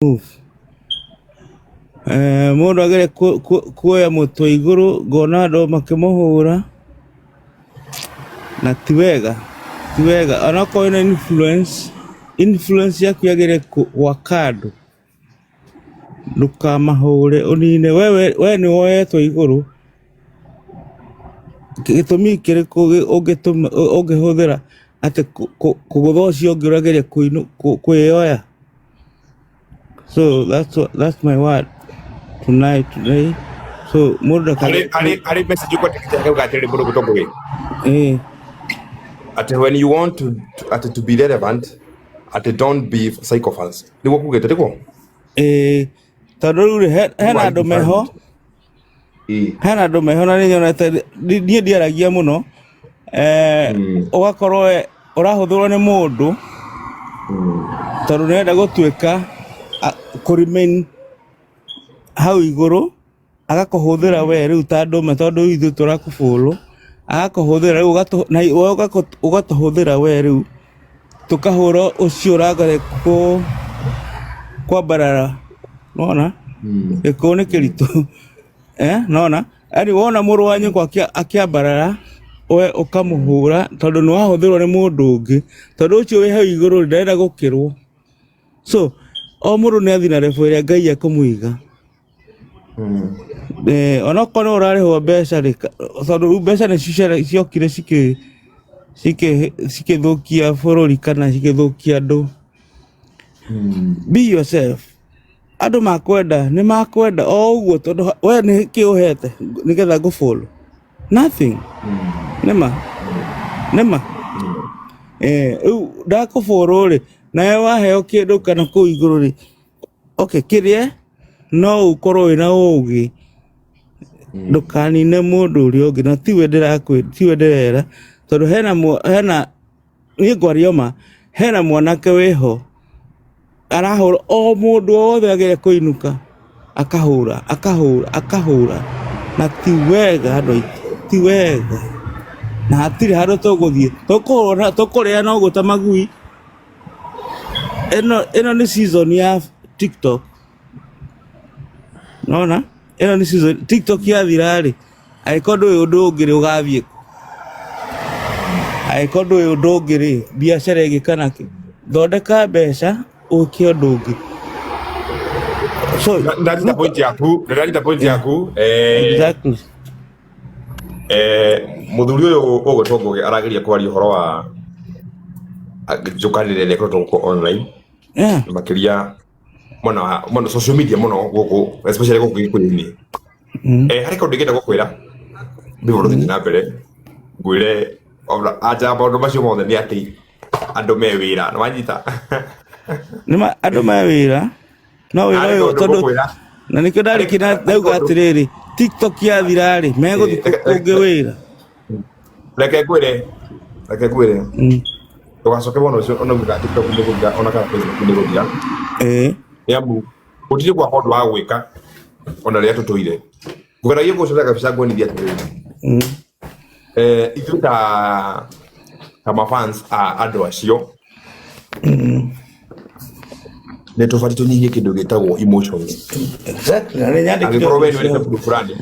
Move. Mũndũ agere kuoya mũtwe igũrũ ngona andũ makĩmũhũra na ti wega, ti wega. Onokorwo wĩna influence, influence yaku yagĩrĩire gwaka andũ, ndũkamahũre ũnine. We nĩ woyetwo igũrũ, gĩtũmi kĩrĩkũ ũngĩtũma ũngĩhũthĩra atĩ kũgũtha ũcio ũngĩ ũrageria kwĩyoya? So that's my word tonight, today. So mũndũ Harĩ harĩ harĩ message ũkwandĩkĩte akauga atĩrĩrĩ mũndũ gwĩtwo Ngũgĩ atĩ when you want to atĩ to be relevant, atĩ don't be sycophants, nĩguo kugĩte tiguo? Ĩĩ, tondũ rĩu rĩ, hena andũ meho, hena andũ meho na nĩnyonete niĩ ndiaragia mũno, ũgakorwo we ũrahũthĩrwo nĩ mũndũ tondũ nĩarenda gũtuĩka kũ remain hau igũrũ, agakũhũthĩra we rĩu ta ndũme, tondũ rĩu ithuĩ tũrakũ follow, agakũhũthĩra rĩu na we ũgatũhũthĩra we rĩu tũkahũra ũcio ũrageria kwambarara, nona gĩkũyũ nĩ kĩritũ, nona yani wona mũrũ wa nyũkwa akĩambarara, we ũkamũhũra tondũ nĩ wahũthĩrwo nĩ mũndũ ũngĩ, tondũ ũcio wĩ hau igũrũ ndarenda gũkĩrwo. So o mũndũ nĩ athiĩ na level ĩrĩa Ngai ekũmũiga. Onokorwo nĩ ũrarĩhwo mbeca rĩ, tondũ rĩu mbeca nĩ ciokire cikĩthũkia bũrũri kana cikĩthũkia andũ. Be yourself. Andũ makwenda nĩ makwenda o ũguo, tondũ we nĩ kĩ ũhete nĩgetha ngũ follow? Nothing. Nĩma nĩma, rĩu ndakũ follow rĩ, nawe waheo kĩndũ kana kũu igũrũ rĩ, okay, kĩrĩe, no ũkorwo wĩna ũgĩ, ndũkanine mũndũ ũrĩa ũngĩ. Na tiwe tiwe ndĩrera, tondũ hena hena niĩ ngwaria ma, hena mwanake wĩho arahũra o mũndũ o wothe agĩrĩire kũinũka, akahũra, akahũra, akahũra, na ti wega, andũ aitũ, ti wega, na hatirĩ handũ tũgũthiĩ, tũkũhũra, tũkũrĩa no ũguo ta magui. Ĩno nĩ season ya TikTok, nona ĩno nĩ season TikTok yathira rĩ, angĩkorwo ndũĩ ũndũ ũngĩ rĩ, ũgathiĩ kũ? Angĩkorwo ndũĩ ũndũ ũngĩ rĩ, biacara ĩngĩ kana kĩ, thondeka mbeca ũke ũndũ ũngĩ. So Ndanyita point yaku, ndanyita point yaku. Exactly. Mũthuri ũyũ ũgwĩtwo Ngũgĩ arageria kwaria ũhoro wa njũkanĩrĩra ĩrĩa ĩkoretwo gũkũ online, makĩria mwena wa mwena social media mũno gũkũ, especially gũkũ Gĩkũyũ-inĩ. Harĩ kaũndũ ingĩenda gũkwĩra before tũthiĩ na mbere, ngwĩre ona anja maũndũ macio mothe nĩ atĩ andũ me wĩra, nĩ wanyita? Nĩma, andũ me wĩra, no wĩra Harĩ ũyũ kaũndũ tondũ ngũkwĩra. Na nĩkĩo ndarĩkia na ndauga atĩrĩrĩ, TikTok yathira rĩ, megũthiĩ kũngĩ wĩra. Reke ngwĩre, ndũgacoke wona ũcio ona ugaga TikTok nĩ gũthira ona kana Facebook nĩ gũthira, nĩ amu gũtirĩ kwaga ũndũ wa gwĩka ona rĩrĩa tũtũire. Ngũgeragia gũcora kabica nguonithia atĩrĩrĩ, ithuĩ ta mafans a andũ acio nĩ tũbatiĩ tũnyihie kĩndũ gĩtagwo emotions. Exactly, na nĩ nyandĩkire Angĩkorwo we ũndũ nĩ wendete ũcio. mũndũ fulani,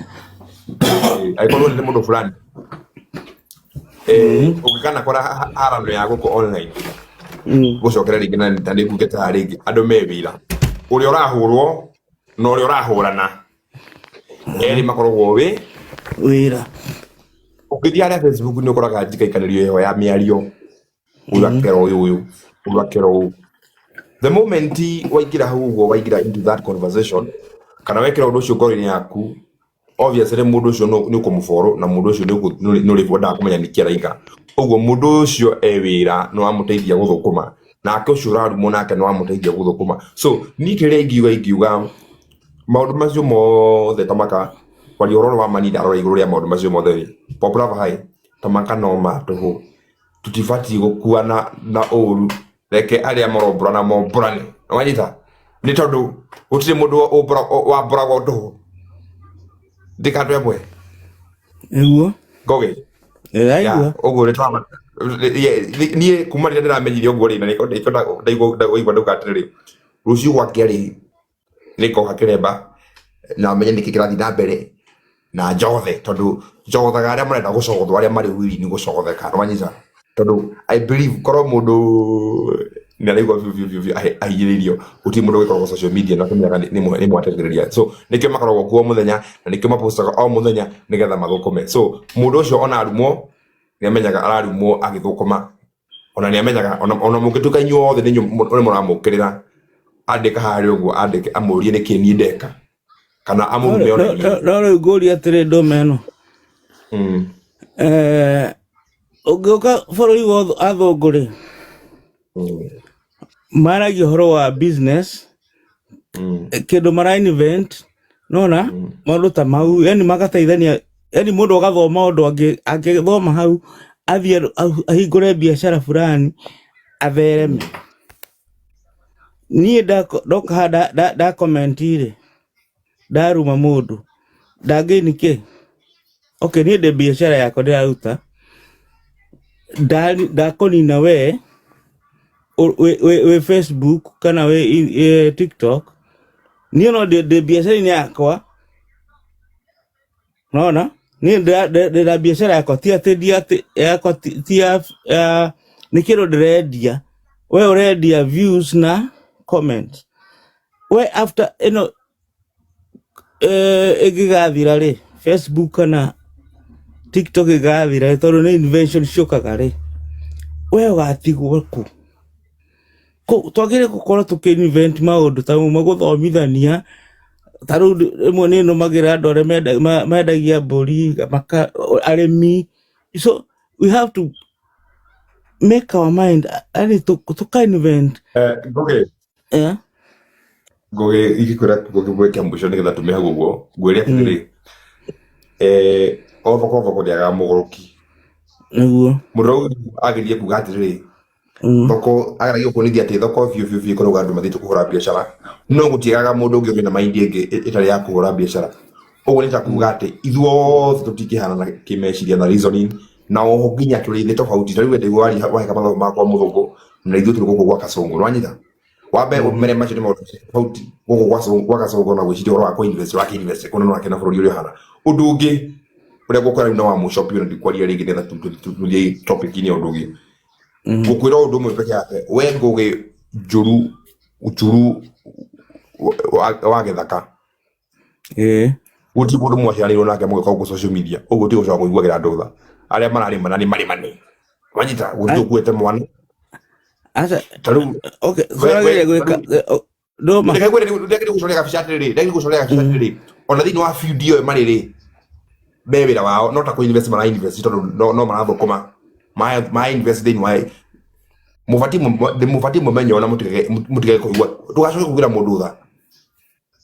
angĩkorwo wendete mũndũ fulani, ũngĩkanakora harano ya gũkũ online, gũcokera rĩngĩ na ta nĩ nguge ta rĩngĩ andũ me wĩra, ũrĩa ũrahũrwo na ũrĩa ũrahũrana erĩ makoragwo wĩ wĩra. Ũngĩthiĩ harĩa Facebook nĩ ũkoraga njikaikanĩrio ĩho ya mĩario, ũyũ akera ũyũ, ũyũ ũyũ akera ũũ. The moment waingĩra hau ũguo, waingĩra into that conversation kana wekĩra ũndũ ũcio ngoro-inĩ yaku, obviously mũndũ ũcio nĩ ũkũmũfollow, na mũndũ ũcio nĩ ũrĩendaga kũmenya nĩkĩ araiga ũguo. Mũndũ ũcio e wĩra, nĩ wamũteithia gũthũkũma, nake ũcio ũrarumwo nake nĩ wamũteithia gũthũkũma. So niĩ kĩrĩa ingiuga, maũndũ macio mothe, ta maka kwaria ũhoro wa mani, ndarora igũrũ rĩa maũndũ macio mothe rĩ, Pop Love High, ta maka no ma tũhũ, tũtibatiĩ gũkuana na ũru. Reke arĩa marombũrana mombũrane, wanyita? Nĩ tondũ gũtirĩ mũndũ wambũragwo tũhũ ndikandũ ĩmwe. Nĩguo. Ngũgĩ. Ndĩraigua. Ũguo nĩ niĩ kuma rĩrĩa ndĩramenyire ũguo rĩ, na nĩkĩo ndaigua ndauga atĩrĩrĩ, rũciũ gwakĩa rĩ. Nĩ ngoka kĩremba na menye nĩkĩ kĩrathiĩ na mbere na njothe, tondũ njothaga arĩa marenda gũcogothwo, arĩa marĩ willing gũcogotheka, nĩwanyita? Tondũ I believe korwo mũndũ nĩ araigua biũ biũ biũ biũ ahinyĩrĩirio, gũtirĩ mũndũ ũgĩkoragwo social media na kũmenyaga nĩ mwateithĩrĩria. So nĩkĩo makoragwo kuo o mũthenya na nĩkĩo mapostaga o mũthenya nĩgetha mathũkũme. So mũndũ ũcio ona arumwo nĩ amenyaga ararumwo agĩthũkũma, ona nĩ amenyaga ona mũngĩtuĩka inyuothe nĩ mũramũkĩrĩra, andĩka harĩa ũguo, andĩke amũrie nĩkĩ niĩ ndeka kana amũrume ona inyuĩ. No rĩu ngũria atĩrĩ, ndũme ĩno. Ũngĩũka bũrũri wa athũngũ rĩ, maragia ũhoro wa business, kĩndũ mara invent nona maũndũ ta mau, yani magateithania, yani mũndũ agathoma ũndũ angĩthoma hau athiĩ ahingũre biacara fulani athereme. Niĩ ndoka haha nda comment rĩ, ndaruma mũndũ ndangĩini kĩ? Okay, niĩ ndĩ biacara yakwa ndĩraruta, ndakũnina we wĩ Facebook kana wĩ TikTok, niĩ no ndĩ biacara-inĩ yakwa, nona niĩ ndĩna biacara yakwa, ti atĩ ndi atĩ yakwa ti ya nĩ kĩndũ ndĩrendia, we ũrendia views na comment. We after ĩno ĩngĩgathira rĩ, Facebook kana TikTok ĩgathira rĩ, tondũ nĩ invention ciũkaga rĩ, we ũgatigwo kũ? Twagĩrĩire gũkorwo tũkĩ invent maũndũ ta mau gũthomithania. Ta rĩu rĩmwe nĩ nũmagĩra andũ arĩa mendagia mbũri, arĩmi. So we have to make our mind, yani tũka invent. Ngũgĩ. Ngũgĩ, ingĩkwĩra kiugo kĩmwe kĩa mũico nĩgetha tume hau ũguo, ngwĩre atĩrĩrĩ, o thoko thoko ndĩagaga mũgũrũki. Nĩguo. Mũndũ ũrĩa agerie kuga atĩrĩrĩ, thoko ageragia gũkuonithia atĩ thoko biũ biũ biũ ĩkoragwo andũ mathiĩte kũhũra biacara, no gũtiagaga mũndũ ũngĩ wĩna mind ĩngĩ ĩtarĩ ya kũhũra biacara. Ũguo nĩ ta kuga atĩ ithuothe tũtingĩhanana kĩmeciria na reasoning, na oho nginya tũrĩ thĩ tofauti. Ta rĩu we ndaigua waria waheka mathomo makwa mũthũngũ, na ithuĩ tũrĩ gũkũ gwa Kasongo, nĩwanyita? Wambe ũmere macio nĩ maũndũ tofauti gũkũ gwa Kasongo na gwĩciria ũhoro wa kũ-invest, wa kĩ-invest kũna nake na bũrũri ũrĩa ũhana. Ũndũ ũngĩ ũrĩa ngũkwĩra rĩu na wa mũico biũ na ndikwaria rĩngĩ nĩgetha tũthiĩ topic-inĩ ya ũndũ ũngĩ. Ngũkwĩra ũndũ ũmwe peke yake, we Ngũgĩ njũru njũru wa gĩthaka. Gũtirĩ mũndũ mwaciaranĩirwo nake mũgĩka gũkũ social media, ũguo ti gũcoka kũiguagĩra andũ tha. Arĩa mararĩmana nĩ marĩmane. Wanyita, gũtirĩ ũkuĩte mwana. Aca, Ta rĩu, okay, we twagĩrĩire gwĩka ndũma. Reke ngwĩre, ndagĩrĩire gũcoria gabica atĩrĩrĩ, ndagĩrĩire gũcoria gabica atĩrĩrĩ, ona thĩinĩ wa field ĩyo marĩ rĩ, me wĩra wao, no ta kũ invest mara invest tondũ no marathũkũma. Ma invest thĩinĩ wa mũbatiĩ mũmenye ona mũtigage kũigua, ndũgacoke kũiguĩra mũndũ tha.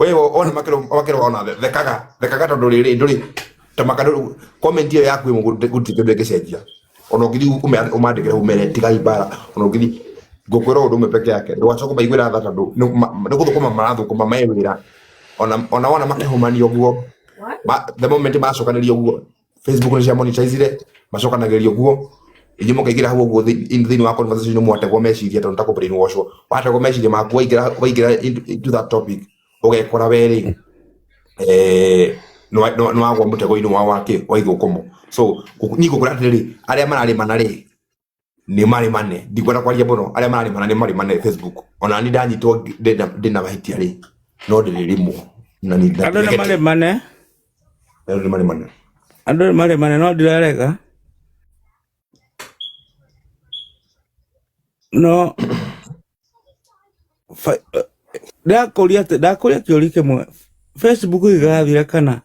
We ona makĩro ona thekaga, thekaga tondũ rĩrĩ ndũrĩ ta makandũ comment ĩyo yaku ĩmwe gũtirĩ kĩndũ ĩngĩcenjia. Ona ũngĩthiĩ ũmandĩkĩre ũmere tigai mbara, ona ũngĩthiĩ ngũkwĩra ũndũ ũmwe peke yake, ndũgacoke kũmaiguĩra tha tondũ nĩ gũthũkũma marathũkũma me wĩra. Ona wona makĩhũmania ũguo, the moment macokanĩria ũguo, Facebook nĩ cia monetizire, macokanagĩria ũguo, inyuĩ mũkaingĩra hau ũguo thĩinĩ wa conversation mwategwo meciria tondũ ta kũ brainwash wo. Wategwo meciria maku waingĩra into that topic, ũgekora we rĩ, nĩ wagwa mũtego-inĩ wa wake wa ithũkũmo. So niĩ ngũkwĩra atĩrĩrĩ, arĩa mararĩmana rĩ, nĩ marĩmane. Ndikwenda kwaria mũno, arĩa mararĩmana nĩ marĩmane Facebook. Ona niĩ ndanyitwo ndĩna mahĩtia rĩ, no ndĩrĩrĩmwo. Na nĩ Andũ nĩ marĩmane. Andũ nĩ marĩmane. Andũ nĩ marĩmane, no ndirarega. No ndakũria atĩ, ndakũria kĩũria kĩmwe, Facebook ĩgathira kana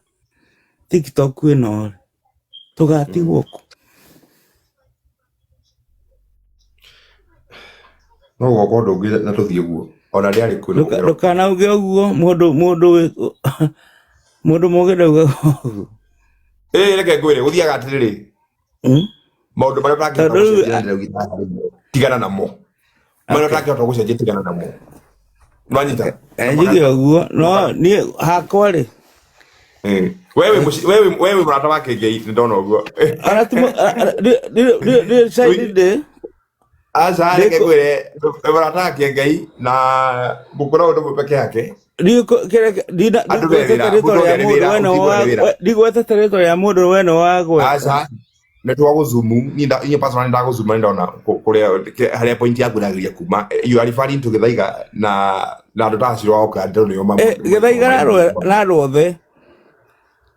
TikTok ĩno rĩ, tũgatigwo kũ? No gũgoka ũndũ ũngĩ na tũthiĩ ũguo. Ona ndĩarĩ kuo nĩ gũkĩra. Ndũkanauge ũguo, mũndũ mũgĩ ndaugaga ũguo. Ĩ, reke ngwĩre, gũthiaga atĩrĩrĩ. Maũndũ marĩa ũtangĩhota Tondũ rĩu gũcenjia ndĩraugire haha rĩmwe, tigana namo. Marĩa ũtangĩhota gũcenjia tigana namo. Nĩwanyita? Njuge ũguo, no niĩ hakwa rĩ. Wewe mũrata wa Kĩngei, nĩ ndona ũguo. Ona ti nĩ side ndĩ. Aca reke Ndĩkũ- ngwĩre mũrata wake Ngai na gũkũra ũndũ ũmwe peke yake. Andũ me ndigwetete wĩra, rĩtwa mũndũ rĩa othe arĩ mũndũ wĩra, we no ũtigwo arĩ wĩra. ndigwetete rĩtwa rĩa mũndũ we no wagweta. Aca nĩ twagũzumu niĩ niĩ personally ndagũzuma nĩ ndona kũrĩa harĩa point yaku ĩrageria kuma. You are referring to Gĩthaiga na andũ ta acio a Oakland tondũ nĩo Gĩthaiga na andũ othe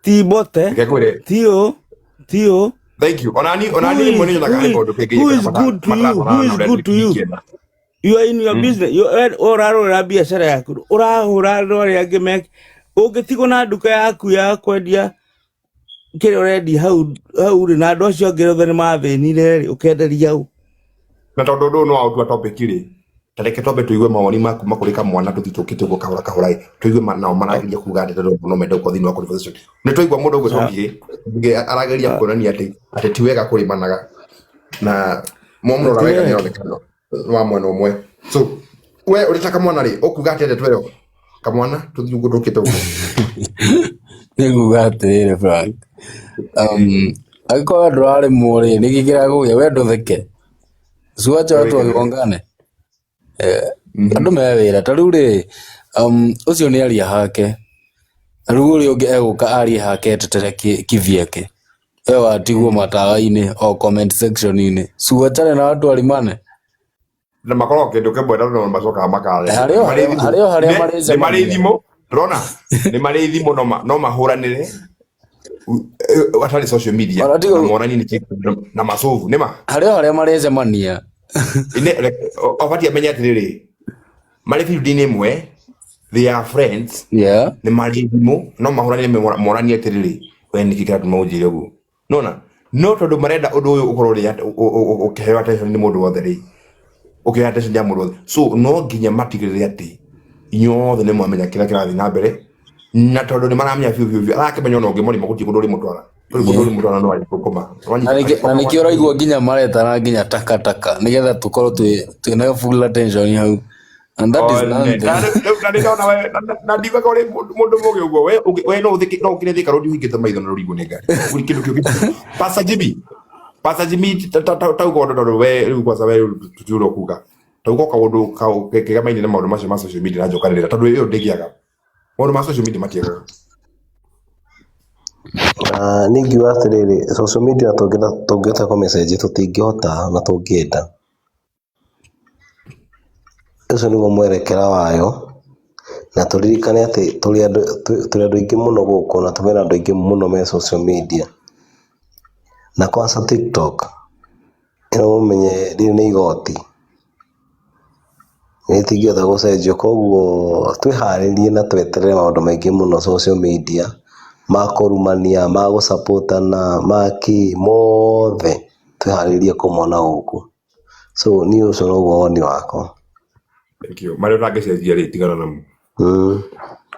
ti mbote Reke ngwĩre ti ũ ti ũ thank you onani who onani rĩmwe is nĩ nyonaga who harĩ is kaũndũ who kĩngĩ is good to you who mataratwarana is na ũrĩa good to you ingĩenda. You are in your business, you ũrarũrĩra biacara yaku, ũrahũra andũ arĩa angĩ me ũngĩtigwo na nduka yaku ya kwendia kĩrĩa ũrendia hau hau rĩ, na andũ acio angĩ othe nĩ mathĩnire rĩ, ũkenderia ũ? Na tondũ ũndũ ũyũ nĩ waũtua topic rĩ, ta reke twambe tũigue mawoni maku kuma kũrĩ kamwana tũthiĩ tũkĩte ũguo kahora kahora ĩ, tũigue nao marageria kuga atĩ tondũ no mende gũkorwo thĩinĩ wa conversation. Nĩ twaigua mũndũ ũgwĩtwo Sawa. Ngigĩ Ngigĩ arageria kuonania atĩ ti wega kũrĩmanaga na mwamũrora Ti wega wega. nĩ aronekana nĩ wa mwena ũmwe. So we ũrĩ ta kamwana rĩ, ũkuga atĩa ndeto ĩyo? Kamwana tũthiĩ ũguo tũkĩte ũguo. Nĩ nguga atĩrĩrĩ Frank, angĩkorwo ndũrarĩmwo rĩ, nĩkĩ kĩrakũgia we ndũtheke? Siwache watu wagongane. Andũ me wĩra ta rĩu rĩ, ũcio nĩ aria hake, na rĩu ũrĩa ũngĩ egũka arie hake etetere kivyake. We watigwo matawa-inĩ o comment section-inĩ, siwachane na watu walimane. Na makoragwo kĩndũ kĩmwe na no macokaga makarĩa. Harĩ o Marĩ harĩa thimũ. harĩ o harĩa Nĩ marĩ marĩcemania. thimũ, ndũrona? Nĩ marĩ thimũ no mahũranĩre atarĩ social media Ona tiga na monanie nĩ kĩ na macovu nĩ ma. Harĩ o harĩa marĩcemania. Ũbatiĩ amenye atĩrĩrĩ, marĩ field-inĩ ĩmwe, they are friends, nĩ marĩ thimũ no mahũranĩre monanie atĩrĩrĩ, we nĩkĩ kĩratũma ũnjĩre ũguo? Nona no tondũ marenda ũndũ ũyũ ũkorwo ũrĩ ũkĩheo attention nĩ mũndũ wothe rĩ, ũkĩheo attention ya mũndũ wothe, so no nginya matigĩrĩre atĩ inyuothe nĩ mwamenya kĩrĩa kĩrathiĩ na mbere, na tondũ nĩ maramenya biũ biũ biũ arakĩmenya ona ũngĩmũrĩma gũtirĩ kũndũ ũrĩmũtwara, gũtirĩ kũndũ ũrĩmũtwara no arĩkũkũma. Na nĩkĩo ũraigua nginya maretana nginya takataka nĩgetha tũkorwo twĩna full attention hau, and that is nonsense. Na ndiugaga ũrĩ mũndũ mũgĩ ũguo we no ũthike no ũkire Thika Road ũhingĩte maitho na rũringwo nĩ ngari gũtirĩ kĩndũ kĩu. Pastor Jimmy, Pastor Jimmy, tauga ũndũ tondũ we rĩu kwanza we rĩu tũtiũrwo kuga tauga kaũndũ kegamaine na maũndũ macio ma social media na njokanĩrĩra tondũ ĩyo ndĩgĩaga maũndũ ma social media matiagaga. Na niĩ ingiuga atĩrĩrĩ, social media tũngĩhota kũmĩcenjia tũtingĩhota na tũngĩenda. Ũcio nĩguo mwerekera wayo, na tũririkane atĩ tũrĩ andũ aingĩ mũno gũkũ na twĩna andũ aingĩ mũno me social media. Na kwanza TikTok, ĩno mũmenye rĩrĩ nĩ igoti, rĩtingĩhota gũcenjio, koguo twĩharĩrie na tweterere maũndũ maingĩ mũno social media, ma kũrumania, ma gũsapotana, ma kĩ, mothe twĩharĩrie kũmona gũkũ. So niĩ ũcio noguo woni wakwa. Thank you. Marĩa ũtangĩcenjia rĩ, tigana namo.